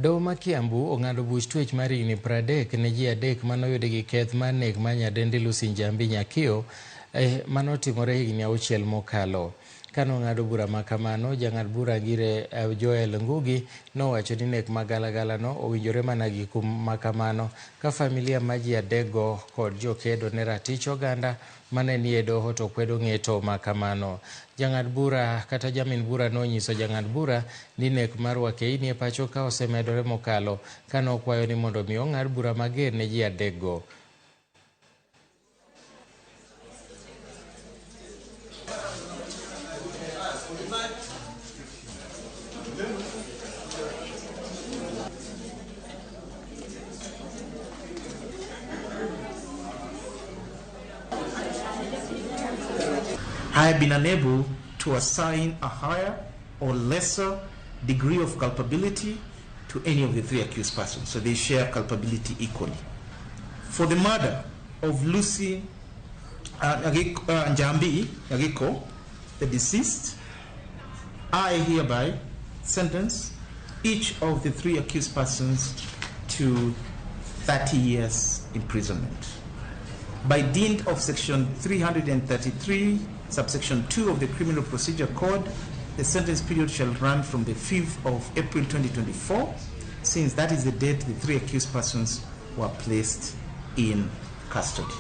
Doho ma Kiambu ong'ado buch twech mar higni 30 ne ji adek mane oyudi gi keth mar nek mar nyadendi Lucy Njambi Nyakio mane otimore higni auchiel mokalo. Kane ong'ado bura ma kamano, jang'ad bura Ngire Joel Ngugi nowacho ni nek ma galagalano owinjore mana gi kum ma kamano ka familia mar ji adekgo kod jokedo ne ratich oganda mane nie doho to kwedo ng'eto ma kamano. Jang'ad bura kata jamin bura nonyiso jang'ad bura ni nek mar wakeini e pacho ka osemedore mokalo kane okwayo ni mondo mi ong'ad bura mager ne ji adekgo. I have been unable to assign a higher or lesser degree of culpability to any of the three accused persons, so they share culpability equally. For the murder of Lucy Njambi Nyagiko, the deceased, I hereby sentence each of the three accused persons to 30 years imprisonment. By dint of section 333, subsection 2 of the Criminal Procedure Code, the sentence period shall run from the 5th of April 2024, since that is the date the three accused persons were placed in custody.